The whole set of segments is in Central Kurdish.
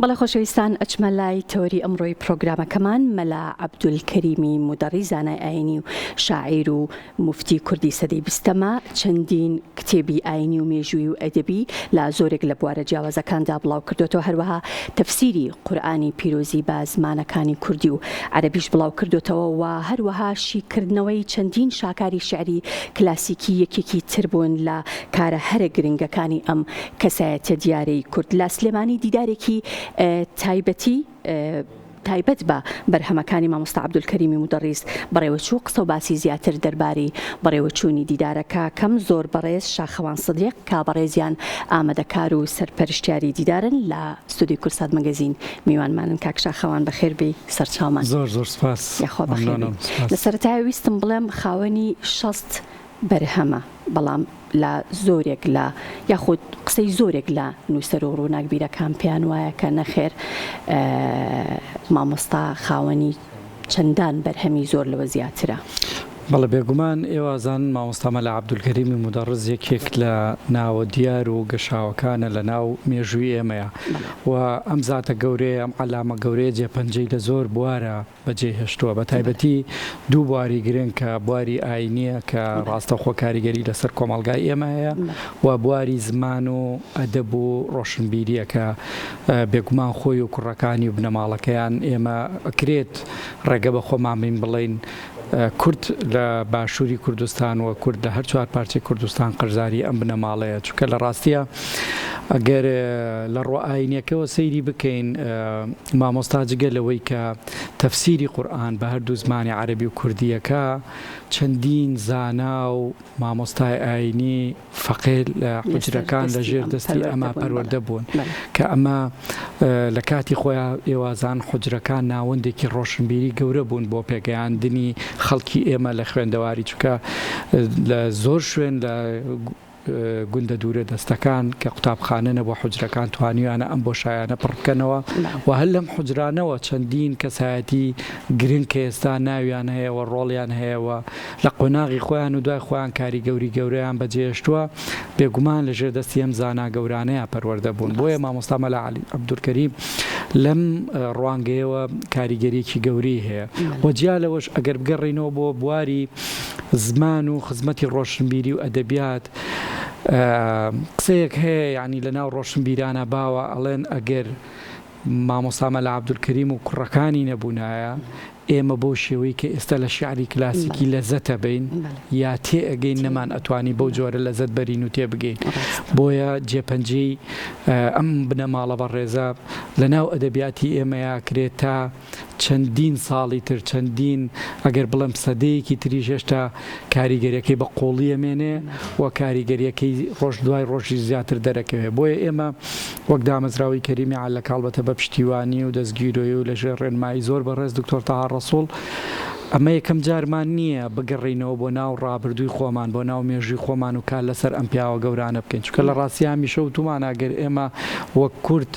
بەڵێ خۆشەویستان ئەچمە لای تەوەری ئەمڕۆی پرۆگرامەکەمان مەلا عەبدولکەریمی مودەڕی زانای ئاینی و شاعیر و موفتی کوردی سەدەی بیستەمە چەندین کتێبی ئاینی و مێژووی و ئەدەبی لە زۆرێک لە بوارە جیاوازەکاندا بڵاو کردۆتەوە هەروەها تەفسیری قورئانی پیرۆزی بە زمانەکانی کوردی و عەرەبیش بڵاو کردۆتەوە و هەروەها شیکردنەوەی چەندین شاکاری شیعری کلاسیکی یەکێکی تر بوون لە کارە هەرە گرنگەکانی ئەم کەسایەتیە دیارەی کورد لە سلێمانی دیدارێکی تایبەتی تایبەت بە بەرهەمەکانی مامۆستا عەبدولکەریمی مودەڕیس بەڕێوەچوو، قسە و باسی زیاتر دەربارەی بەڕێوەچوونی دیدارەکە کەم زۆر بەڕێز شاخەوان سدیق کە بەڕێزیان ئامادەکار و سەرپەرشتیاری دیدارن لە ستۆدیۆی کوردسات مەگەزین میوانمانن کاک شاخەوان بەخێر بێی سەرچاومان. زۆر زۆر سپاس. یاخوا بەخێر بێی. مەمنونم سپاس. لە سەرەتایە ویستم بڵێم خاوەنی 60 بەرهەمە بەڵام لە زۆرێک لە یاخود قسەی زۆرێک لە نووسەر و ڕووناکبیرەکان پێیان وایە کە نەخێر مامۆستا خاوەنی چەندان بەرهەمی زۆر لەوە زیاترە. بەڵێ بێگومان ئێوە ئەزانن مامۆستا مەلا عەبدولکەریمی مودەڕس یەکێک لە ناوە دیار و گەشاوەکانە لە ناو مێژووی ئێمەیا و ئەم زاتە گەورەیە ئەم عەلامە گەورەیە جێپەنجەی لە زۆر بوارا بەجێ هێشتووە بە تایبەتی دوو بواری گرنگ کە بواری ئاینییە کە ڕاستەوخۆ کاریگەری لەسەر کۆمەڵگای ئێمە هەیە و بواری زمان و ئەدەب و ڕۆشنبیرییە کە بێگومان خۆی و کوڕەکانی و بنەماڵەکەیان ئێمە ئەکرێت ڕێگە بە خۆمان بین بڵێین کورد لە باشووری کوردستان و کورد لە هەر چوار پارچەی کوردستان قەرزاری ئەم بنەماڵەیە چونکە لە ڕاستیە ئەگەر لە ڕووە ئاینیەکەوە سەیری بکەین مامۆستا جگە لەوەی کە تەفسیری قورئان بە هەردوو زمانی عەرەبی و کوردییەکە چەندین زانا و مامۆستای ئاینی فەقێ لە حوجرەکان لە ژێر دەستی ئەمە پەروەردە بوون کە ئەمە لە کاتی خۆیان ئێوازان حوجرەکان ناوەندێکی ڕۆشنبیری گەورە بوون بۆ پێگەیاندنی خەڵکی ئێمە لە خوێندەواری چونکە لە زۆر شوێن لە گوندە دوورە دەستەکان کە قوتابخانە نەبووە حوجرەکان توانیویانە ئەم بۆشایانە پڕ بکەنەوە و هەر لەم حوجرانەوە چەندین کەسایەتی گرنگ کە ئێستا ناویان هەیە و ڕۆڵیان هەیە و لە قۆناغی خۆیان و دوای خۆیان کاری گەوری گەورەیان بەجێهێشتووە بێگومان لە ژێر دەستی ئەم زانا گەورانەیا پەروەردە بوون بۆیە مامۆستا مەلا عەلی عەبدولکەریم لەم ڕوانگەیەوە کاریگەریەکی گەورەی هەیە و جیا لەوەش ئەگەر بگەڕێینەوە بۆ بواری زمان و خزمەتی ڕۆشنبیری و ئەدەبیات قسەیەک هەیە یانی لە ناو ڕۆشنبیرانە باوە ئەڵێن ئەگەر مامۆستا مەلا عەبدولکەریم و کوڕەکانی نەبوونایە ئێمە بەو شێوەی کە ئێستا لە شیعری کلاسیکی لەزەت ئەبەین یا تێ ئەگەین نەمان ئەتوانی بەو جۆرە لەزەت بەرین و تێ بگەین بۆیە جێپەنجەی ئەم بنەماڵە بەڕێزە لە ناو ئەدەبیاتی ئێمەیا کرێت تا چەندین ساڵی تر، چەندین ئەگەر بڵێم سەدەیەکی تریش هێشتا کاریگەریەکەی بە قووڵی ئەمێنێ و کاریگەریەکەی ڕۆژ دوای ڕۆژیش زیاتر دەرەکەوێ. بۆیە ئێمە وەک دامەزراوەی کەریمی عەلەکە هەڵبەتە بە پشتیوانی و دەستگیرۆیی و لەژێر ڕێنمایی زۆر بەڕێز دکتۆر تەها ڕەسووڵ ئەمە یەکەم جارمان نییە بگەڕێینەوە بۆ ناو ڕابردووی خۆمان، بۆ ناو مێژووی خۆمان و کار لەسەر ئەم پیاوە گەورانە بکەین. چونکە لە ڕاستیا هەمیشە وتوومانە ئەگەر ئێمە وەک کورد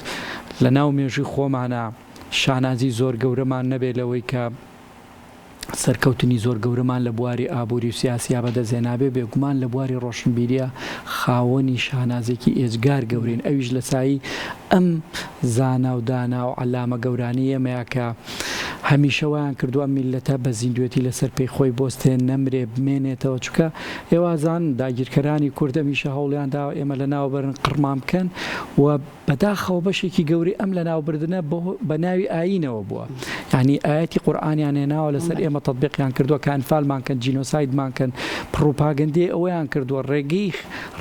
لە ناو مێژووی خۆمانا شانازی زۆر گەورەمان نەبێت لەوەی کە سەرکەوتنی زۆر گەورەمان لە بواری ئابووری و سیاسیا بەدەست هێنابێ، بێگومان لە بواری ڕۆشنبیرییا خاوەنی شانازێکی ئێجگار گەورەین، ئەویش لە سایەی ئەم زانا و دانا و عەلامە گەورانەی ئێمەیە کە هەمیشە وایان کردووە ئەم میللەتە بە زیندوێتی لەسەر پێی خۆی بۆستێ، نەمرێ، بمێنێتەوە، چونکە ئێوە ئەزانن داگیرکەرانی کورد هەمیشە هەوڵیان داوە ئێمە لەناو بەرن، قڕمان بکەن و. بەداخەوە بەشێکی گەورەی ئەم لەناوبردنە بە ناوی ئایینەوە بووە. یانی ئایەتی قورئانیان هێناوە لەسەر ئێمە تەتبیقیان کردووە کە ئەنفالمان کەن، جینۆسایدمان کەن، پڕوپاگەندەی ئەوەیان کردووە، ڕێگەی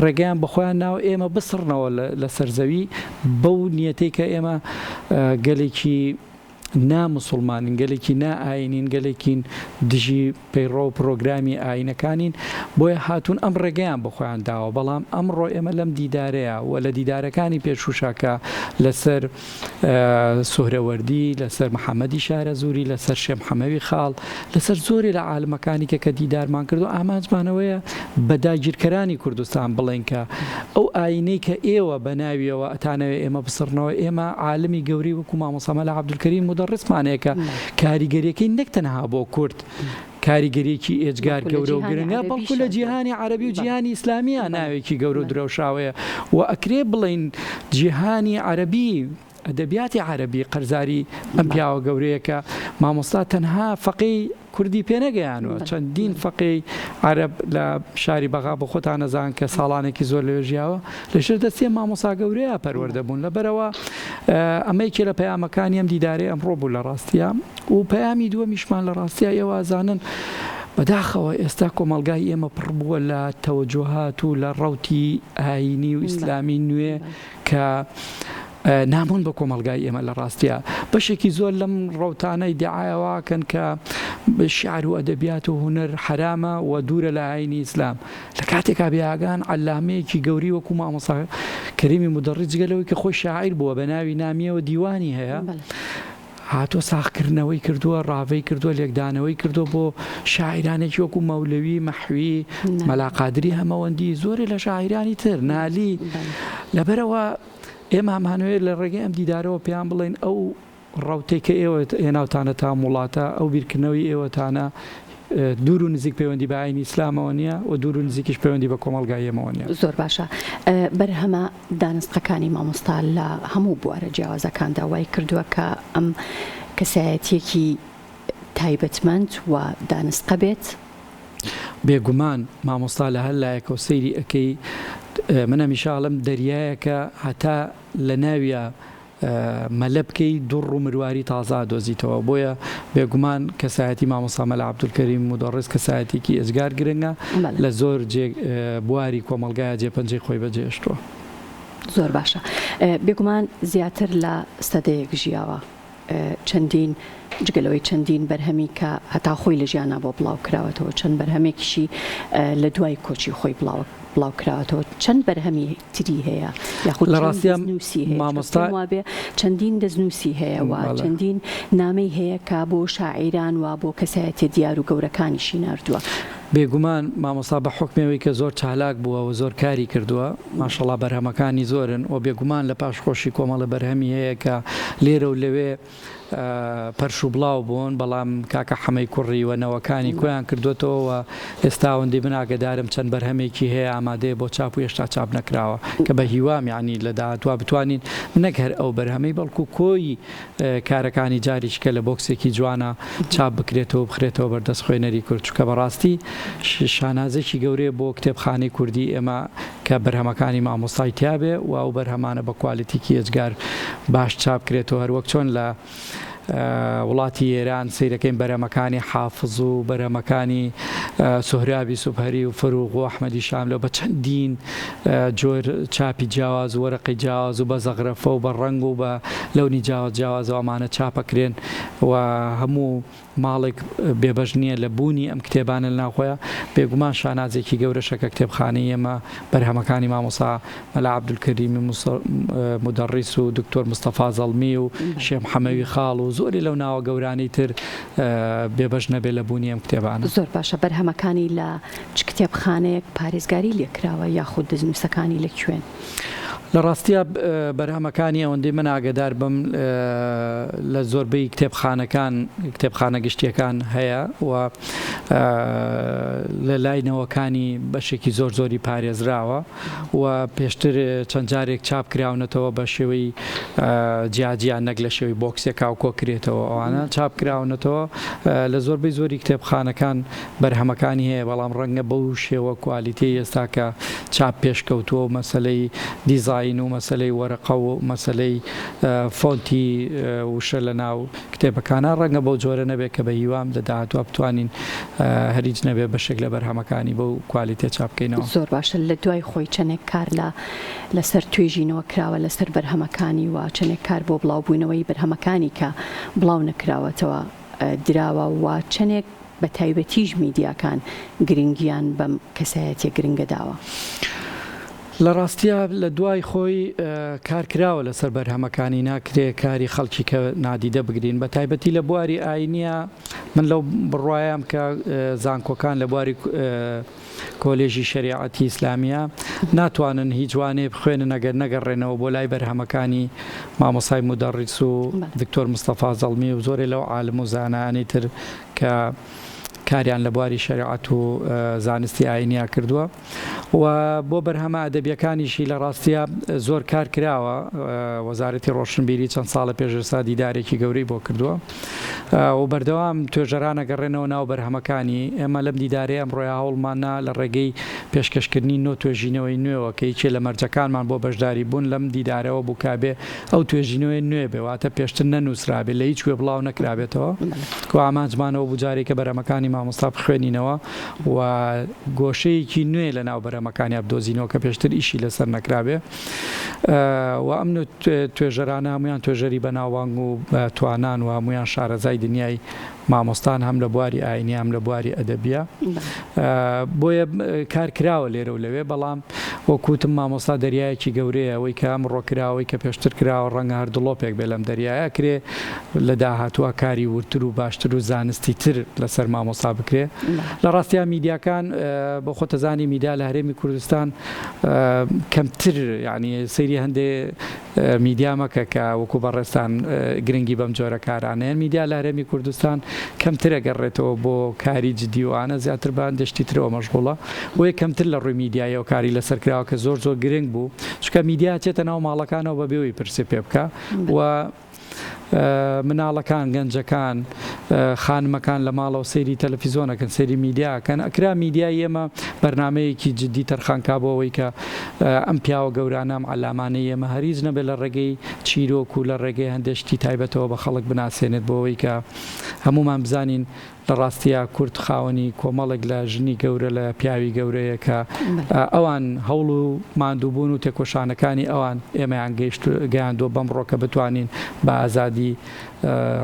ڕێگەیان بە خۆیان ناوە ئێمە بسڕنەوە لەسەر زەوی بەو نیەتەی کە ئێمە گەلێکی نا موسڵمانین، گەلێکی نا ئایینین، گەلێکین دژی پەیڕەو و پڕۆگرامی ئایینەکانین، بۆیە هاتوون ئەم ڕێگەیان بە خۆیان داوە، بەڵام ئەمڕۆ ئێمە لەم دیدارەیا و لە دیدارەکانی پێشووشا کە لەسەر سوهرەوەردی، لەسەر محەمەدی شارەزووری، لەسەر شێ محەمەوی خاڵ، لەسەر زۆرێ لە عالمەکانی کە کە دیدارمان کردووە ئامانجمان ئەوەیە بە داگیرکەرانی کوردستان بڵێین کە ئەو ئایینەی کە ئێوە بە ناویەوە ئەتانەوێ ئێمە بسڕنەوە ئێمە عالمی گەورەی وەکو مامۆستا مەلا عەبدولکەریم مودەڕیسمان هەیە کە کاریگەریەکەی نەک تەنها بۆ کورد کاریگەریەکی ئێجگار گەورە و گرنگە بەڵکو لە جیهانی عەرەبی و جیهانی ئیسلامییا ناوێکی گەورە و درەوشاوەیە و ئەکرێ بڵێین جیهانی عەرەبی. ئەدەبیاتی عەرەبی قەرزاری ئەم پیاوە گەورەیە کە مامۆستا تەنها فەقێی کوردی پێ نەگەیانوە چەندین فەقێی عەرەب لە شاری بەغا بۆ خۆتان ئەزان کە ساڵانێکی زۆر لەوێ ژیاوە لەژێر دەستی ئەم مامۆستا گەورەیە پەروەردە بوون لەبەرئەوە ئەمە یەکێ لە پەیامەکانی ئەم دیدارەی ئەمڕۆ بوو لە ڕاستیا و پەیامی دووەمیشمان لە ڕاستیا ئێوە ئەزانن بەداخەوە ئێستا کۆمەڵگای ئێمە پڕ بووە لە تەوەجوهات و لە ڕەوتی ئایینی و ئیسلامی نوێ کە نامۆن بە کۆمەڵگای ئێمە لە ڕاستیا بەشێکی زۆر لەم ڕەوتانە ئیدعای ئەوە ئەکەن کە شیعر و ئەدەبیات و هونەر حەرامە و دوورە لە ئایینی ئیسلام لە کاتێکا بێئاگان عەلامەیەکی گەوری وەکوو مامۆستا کەریمی مودەڕیس جگە لەوەی کە خۆی شاعیر بووە بە ناوی نامییەوە دیوانی هەیە هاتووە ساغکردنەوەی کردووە، ڕاڤەی کردووە، لێکدانەوەی کردووە بۆ شاعیرانێکی وەکو مەولەوی، مەحوی، مەلا قادری هەمەوەندی، زۆرێ لە شاعیرانی تر، نالی. لەبەرئەوە ئێمە ئەمانەوێت لە ڕێگەی ئەم دیدارەوە پێیان بڵێین ئەو ڕەوتەی کە ئێوە هێناوتانەتە ئەم وڵاتە، ئەو بیرکردنەوەی ئێوەتانە دوور و نزیک پەیوەندی بە ئایینی ئیسلامەوە نییە و دوور و نزیکیش پەیوەندی بە کۆمەڵگای ئێمەوە نییە. زۆر باشە. بەرهەمە دانسقەکانی مامۆستا لە هەموو بوارە جیاوازەکاندا وای کردووە کە ئەم کەسایەتییەکی تایبەتمەند و دانسقە بێت. بێگومان مامۆستا لە هەر لایەکەوە سەیری ئەکەی من هەمیشە ئەڵێم دەریایەکە هەتا لە ناویا مەلە بکەی دوڕ و مرواری تازە ئەدۆزیتەوە بۆیە بێگومان کەسایەتی مامۆستا مەلا عەبدولکەریم مودەڕیس کەسایەتیەکی ئێجگار گرنگە لە زۆر جێ بواری کۆمەڵگایا جێ پەنجەی خۆی بەجێهێشتووە. زۆر باشە بێگومان زیاتر لە سەدەیەک ژیاوە چەندین جگە لەوەی چەندین بەرهەمی کە هەتا خۆی لە ژیانا بۆ بڵاو کراوەتەوە چەند بەرهەمێکیشی لە دوای کۆچی خۆی بڵاو بڵاو کراوەتەوە چەند بەرهەمی تری هەیە یاخود لە چەند ڕاستیا دەستنووسی هەیە چونکە مامۆستا پێم وابێ چەندین دەستنووسی هەیە و بەڵێ. چەندین نامەی هەیە کە بۆ شاعیران و بۆ کەسایەتیە دیار و گەورەکانیشی ناردووە. بێگومان مامۆستا بە حوکمی ئەوەی کە زۆر چالاک بووە و زۆر کاری کردووە ماشەڵا بەرهەمەکانی زۆرن و بێگومان لە پاش خۆشی کۆمەڵە بەرهەمی هەیە کە لێرە و لەوێ پەرش و بڵاو بوون، بەڵام کاکە حەمەی کوڕی و نەوەکانی کۆیان کردووەتەوە و ئێستا ئەوەندەی من ئاگەدارم چەند بەرهەمێکی هەیە ئامادەیە بۆ چاپ و هێشتا چاپ نەکراوە کە بە هیوام یانی لە داهاتووا بتوانین نەک هەر ئەو بەرهەمەی بەڵکو کۆی کارەکانی جارێکیکە لە بۆکسێکی جوانا چاپ بکرێتەوە و بخرێتەوە بەردەست خوێنەری کورد چونکە بەڕاستی شانازێکی گەورەیە بۆ کتێبخانەی کوردی ئێمە کە بەرهەمەکانی مامۆستای تیابێ و ئەو بەرهەمانە بە کوالیتیکی ئێجگار باش چاپ کرێتەوە هەروەک چۆن لە وڵاتی ئێران سەیرەکەین بەرهەمەکانی حافز و بەرهەمەکانی سوهرابی سوبهەری و فروغ و ئەحمەدی شاملۆ بە چەندین جۆر چاپی جیاواز و وەرەقەی جیاواز و بە زەغرەفە و بە ڕەنگ و بە لەونی جیاواز جیاوازەوە ئەمانە چاپەکرێن و هەموو ماڵێک بێبەش نییە لە بوونی ئەم کتێبانە لە ناوخۆیا، بێگومان شانازێکی گەورەشە کە کتێبخانەی ئێمە بەرهەمەکانی مامۆستا مەلا عەبدولکەریمی مودەڕیس و دکتۆر مستەفا زەڵمی و شێخ محەمەوی خاڵ و زۆرێ لەو ناوە گەورانەی تر بێبەش نەبێ لە بوونی ئەم کتێبانە. زۆر باشە بەرهەمەکانی لە چ کتێبخانەیەک پارێزگاری لێکراوە یاخود دەستنووسەکانی لە کوێن؟ لە ڕاستیا بەرهەمەکانی ئەوەندەی من ئاگەدار بم لە زۆربەی کتێبخانەکان کتێبخانە گشتیەکان هەیە و لە لای نەوەکانی بەشێکی زۆر زۆری پارێزراوە و پێشتر چەند جارێک چاپ کراونەتەوە بە شێوەی جیاجیا نەک لە شێوەی بۆکسێکا و کۆکرێتەوە ئەوانە چاپ کراونەتەوە لە زۆربەی زۆری کتێبخانەکان بەرهەمەکانی هەیە، بەڵام ڕەنگە بەو شێوە کوالیتیەی ئێستا کە چاپ پێشکەوتووە و مەسەلەی دیزاین و مەسەلەی وەرەقە و مەسەلەی فۆنتی وشە لە ناو کتێبەکانا ڕەنگە بەو جۆرە نەبێت کە بە هیوام لە داهاتووا بتوانین هەر هیچ نەبێت بەشێک لە بەرهەمەکانی بەو کوالیتیە چاپ بکەینەوە. زۆر باشە لە دوای خۆی چەنێک کار لە لەسەر توێژینەوە کراوە لەسەر بەرهەمەکانی و چەنێک کار بۆ بڵاوبوونەوەی بەرهەمەکانی کە بڵاو نەکراوەتەوە دراوە و چەنێک بە تایبەتیش میدیاکان گرنگیان بەم کەسایەتیە گرنگە داوە؟ لە ڕاستیا لە دوای خۆی کار کراوە لەسەر بەرهەمەکانی ناکرێ کاری خەڵکی کە نادیدە بگرین بە تایبەتی لە بواری ئاینیە من لەو بڕوایەم کە زانکۆکان لە بواری کۆلێژی شەریعەتی ئیسلامیە ناتوانن هیچ وانەیە بخوێنن ئەگەر نەگەڕێنەوە بۆ لای بەرهەمەکانی مامۆستای مودەڕیس و دکتۆر مستەفا زەڵمی و زۆرێ لەو عالم و زانایانی تر کە. کاریان لە بواری شەریعەت و زانستی ئاینیا کردووە و بۆ بەرهەمە ئەدەبیەکانیشی لە ڕاستیا زۆر کار کراوە وەزارەتی ڕۆشنبیری چەند ساڵە پێش ئێستا دیدارێکی گەورەی بۆ کردووە و بەردەوام توێژەران ئەگەڕێنەوە ناو بەرهەمەکانی ئێمە لەم دیدارەی ئەمڕۆیا هەوڵمان نا لە ڕێگەی پێشکەشکردنی نۆ توێژینەوەی نوێوە کە یەکێ لە مەرجەکانمان بۆ بەشداری بوون لەم دیدارەوە بوو کە بێ ئەو توێژینەوەیە نوێ بێ واتە پێشتر نەنووسرابێ لە هیچ کوێ بڵاو نەکرابێتەوە کە ئامانجمان ئەوە بوو جارێکە بەرهەمەکانی مامۆستا بخوێنینەوە و گۆشەیەکی نوێ لە ناو بەرهەمەکانیا بدۆزینەوە کە پێشتر ئیشی لەسەر نەکرابێ و ئەم توێژەرانە هەموویان توێژەری بەناوبانگ و توانان و هەموویان شارەزای دنیای مامۆستان هەم لە بواری ئاینی هەم لە بواری ئەدەبیە بۆیە کار کراوە لێرە و لەوێ بەڵام وەک وتم مامۆستا دەریایەکی گەورەیە ئەوەی کە ئەمڕۆ کراوە ئەوەی کە پێشتر کراوە ڕەنگە هەر دڵۆپێک بێ لەم دەریایە کرێ لە داهاتووە کاری وردتر و باشتر و زانستی تر لەسەر مامۆستا بکرێ لە ڕاستیا میدیاکان بۆ خۆتەزانی میدیا لە هەرێمی کوردستان کەمتر یعنی سەیری هەندێ میدیا مەکە کە وەکو بەڕێزتان گرنگی بەم جۆرە کارانەیەن، میدیا لە هەرێمی کوردستان کەمتر ئەگەڕێتەوە بۆ کاری جدی و ئانە زیاتر بە هەندێ شتی ترەوە مەشغوڵە بۆیە کەمتر لە ڕووی میدیاییەوە کاری لەسەر کراوە کە زۆر زۆر گرنگ بوو چونکە میدیا ئەچێتە ناو ماڵەکانەوە بەبێ ئەوەی پرسێ پێ بکا و مناڵەکان گەنجەکان خانمەکان لە ماڵەوە سەیری تەلەفیزۆن ئەکەن سەیری میدیا ئەکەن ئەکرا میدیای ئێمە بەرنامەیەکی جدی تەرخان کا بۆ ئەوەی کە ئەم پیاوە گەورانە ئەم عەلامانەی ئێمە هەر هیچ نەبێت لە ڕێگەی چیرۆک و لە ڕێگەی هەندێک شتی تایبەتەوە بە خەڵک بناسێنێت بۆ ئەوەی کە هەموومان بزانین لە ڕاستیا کورد خاوەنی کۆمەڵێک لە ژنی گەورە لە پیاوی گەورەیە کە ئەوان هەوڵ و ماندووبوون و تێکۆشانەکانی ئەوان ئێمەیان گەیشت گەیاندووە بەمڕۆ کە بتوانین بە ئازادی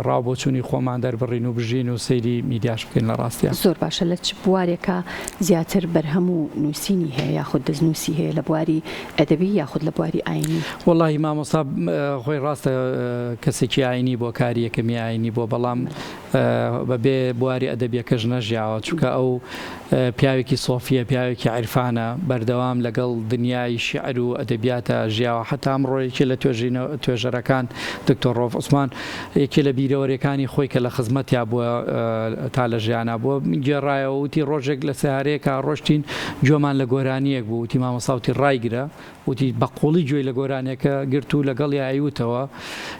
ڕاو بۆچوونی خۆمان دەربڕین و بژین و سەیری میدیاش بکەین لە ڕاستیا. زۆر باشە لە چ بوارێکا زیاتر بەرهەم و نووسینی هەیە یاخود دەستنووسی هەیە لە بواری ئەدەبی یاخود لە بواری ئاینی؟ وەڵاهی مامۆستا خۆی ڕاستە کەسێکی ئاینی بووە کاری یەکەمی ئاینی بووە بەڵام بە بێ بواری ئەدەبیەکەش نەژیاوە چونکە ئەو پیاوێکی سۆفیە پیاوێکی عیرفانە بەردەوام لەگەڵ دنیای شیعر و ئەدەبیاتە ژیاوە حەتا ئەمڕۆ یەکێ لە توێژەرەکان دکتۆر ڕۆف عوسمان یەکێ لە بیرەوەریەکانی خۆی کە لە خزمەتیا بووە تا لە ژیانا بووە گێڕایەوە وتی ڕۆژێک لە سەیارەیەکا ڕۆشتین گوێمان لە گۆرانیەک بوو وتی مامۆستا وتی ڕایگرە وتی بە قوڵی گوێی لە گۆرانیەکە گرت و لەگەڵیا ئەیوتەوە،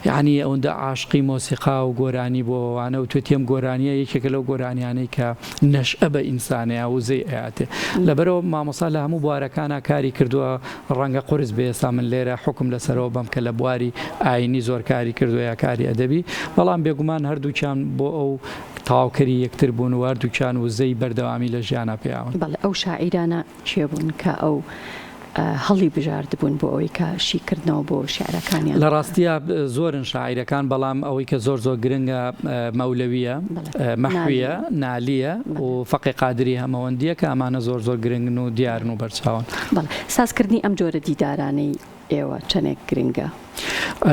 یەعنی ئەوەندە عاشقی مۆسیقا و گۆرانی بووە وانە وتوێتی ئەم گۆرانیە یەکێکە لەو گۆرانیانەی کە نەشئە بە ئینسانەیە وزەی ئەیاتێ لەبەرئەوە مامۆستا لە هەموو بوارەکانا کاری کردووە ڕەنگە قورس بێ ئێستا من لێرە حوکم لەسەرەوە بەم کە لە بواری ئاینی زۆر کاری کردووە یا کاری ئەدەبی بەڵام بێگومان هەردووکیان بۆ ئەو تەواوکەری یەکتر بوون و هەردووکیان وزەی بەردەوامی لە ژیانا پێیاون. بەڵێ ئەو شاعیرانە کێ بوون کە ئەو هەڵی بژاردبوون بۆ ئەوەی کە شیکردنەوە بۆ شیعرەکانیان لە ڕاستیا زۆرن شاعیرەکان بەڵام ئەوەی کە زۆر زۆر گرنگە مەولەویە مەحویە نالیە و فەقێ قادری هەمەوەندیە کە ئەمانە زۆر زۆر گرنگن و دیارن و بەرچاون. بەڵێ سازکردنی ئەم جۆرە دیدارانەی ئێوە چەنێک گرنگە؟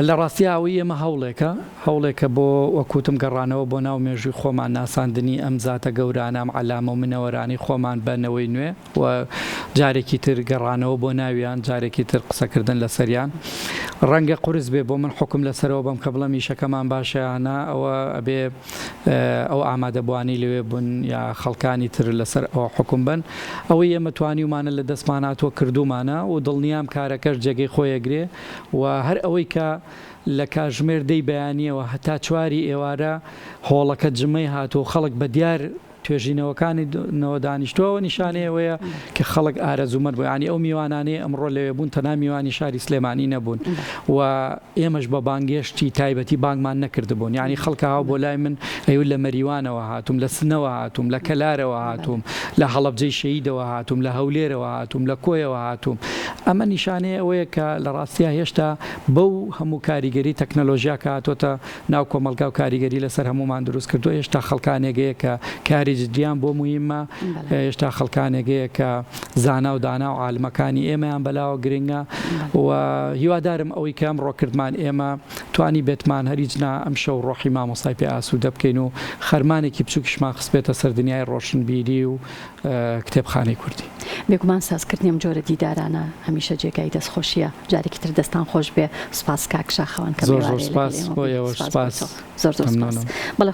لە ڕاستیا ئەوەی ئێمە هەوڵێکە، هەوڵێکە بۆ وەک وتم گەڕانەوە بۆ ناو مێژووی خۆمان، ناساندنی ئەم زاتە گەورانە، ئەم عەلامە و منەوەرانەی خۆمان بە نەوەی نوێ و جارێکی تر گەڕانەوە بۆ ناویان، جارێکی تر قسەکردن لەسەریان. ڕەنگە قورس بێ بۆ من حوکم لەسەرەوە بەم کە بڵێم ئیشەکەمان باشە یا نا، ئەوە ئەبێ ئەو ئامادەبووانەی لەوێ بوون یا خەڵکانی تر لەسەر ئەوە حوکم بەن. ئەوەی ئێمە توانیومانە لە دەستمان هاتووە کردوومانە و دڵنیام کارەکەش جێگەی خۆی ئەگرێ و هەر ئەوەی کە لە کاژمێر دەی بەیانییەوە هەتا چواری ئێوارە هۆڵەکە جمەی هاتووە و خەڵک بە دیار توێژینەوەکانی نەوە دانیشتووە ئەوە نیشانەی ئەوەیە کە خەڵک ئارەزوومەند بوو یانی ئەو میوانانەی ئەمڕۆ لەوێ بوون تەنها میوانی شاری سلێمانی نەبوون و ئێمەش بە بانگێشتی تایبەتی بانگمان نەکردبوون یانی خەڵک هاو بۆ لای من ئەیوت لە مەریوانەوە هاتووم لە سنەوە هاتووم لە کەلارەوە هاتووم لە هەڵەبجەی شەهیدەوە هاتووم لە هەولێرەوە هاتووم لە کۆیەوە هاتووم ئەمە نیشانەی ئەوەیە کە لە ڕاستیا هێشتا بەو هەموو کاریگەری تەکنەلۆژیا کە هاتۆتە ناو کۆمەڵگا و کاریگەری لەسەر هەموومان دروست کردووە، هێشتا خەڵکانێک هەیە کە کاری جدیان بۆ موهیمە، هێشتا خەڵکانێک هەیە کە زانا و دانا و عالمەکانی ئێمەیان بەلاوە گرنگە و هیوادارم ئەوەی کە ئەمڕۆ کردمان ئێمە توانی بێتمان هەر هیچ نا ئەمشەو ڕۆحی مامۆستای پێ ئاسوودە بکەین و خەرمانێکی بچووکیشمان خستبێتە سەر دنیای ڕۆشنبیری و کتێبخانەی کوردی. بێگومان سازکردنی ئەم جۆرە دیدارانە هەمیشە جێگای دەستخۆشیە، جارێکی تر دەستان خۆش بێ، سوپاس کاک شاخەوان کە زۆر زۆر سوپاس بۆ ئێوەش سوپاس. زۆر زۆر سوپاس. بەڵێ.